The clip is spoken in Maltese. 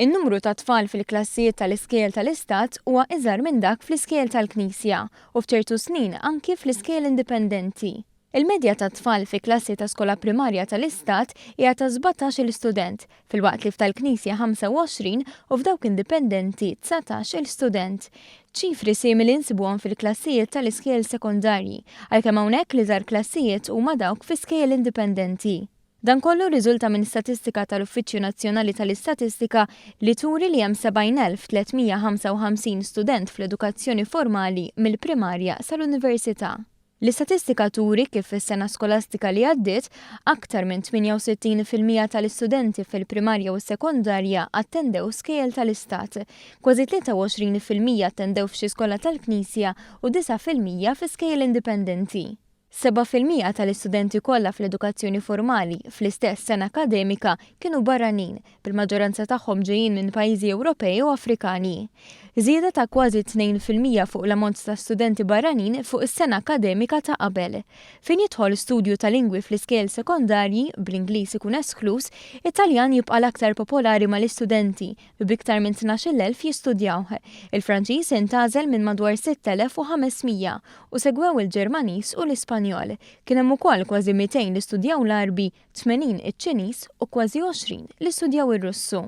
In-numru ta' tfal fil-klassijiet tal-iskejjel tal-Istat huwa iżgħar minn dak fl-iskejjel tal-Knisja u f'ċertu snin anki fl-iskejjel indipendenti. Il-medja ta' tfal fi klassi ta' skola primarja tal-Istat hija ta' 17-il student, filwaqt li f'tal-Knisja 25 u f'dawk indipendenti 19-il student. Ċifri simili nsibuhom fil-klassijiet tal-iskejjel sekondarji, għalkemm hawnhekk l-iżgħar klassijiet huma dawk fi skejjel indipendenti. Dan kollu rriżulta minn statistika tal-Uffiċċju Nazzjonali tal-Istatistika li turi li hemm 70,355 student fl-edukazzjoni formali mill-primarja sal-università. L-istatistika turi kif fis-sena skolastika li għaddiet, aktar minn 68% tal-istudenti fil-primarja u s-sekondarja attendew skejjel tal-Istat. Kważi 23% attendew f'xi skola tal-Knisja u 9% fi skejjel indipendenti. 7% tal-istudenti kollha fl-edukazzjoni formali fl-istess sena akkademika kienu barranin, bil-maġġoranza tagħhom ġejjin minn pajjiżi Ewropej u Afrikani. Żieda ta' kważi 2% fuq l-ammont ta' studenti barranin fuq is-sena akkademika ta' qabel. Fejn jidħol studju ta' lingwi fl-iskejjel sekondarji, bl-Ingliż ikun eskluż, it-Taljan jibqa' l-aktar popolari mal-istudenti, b'iktar minn 12,000 jistudjawh. Il-Franċiż intgħażel minn madwar 6,500 u segwew il-Ġermaniż u l-Ispanjol. Kien hemm ukoll kważi 200 li studjaw l-Għarbi, 80 iċ-Ċiniż u kważi 20 li studjaw ir-Russu.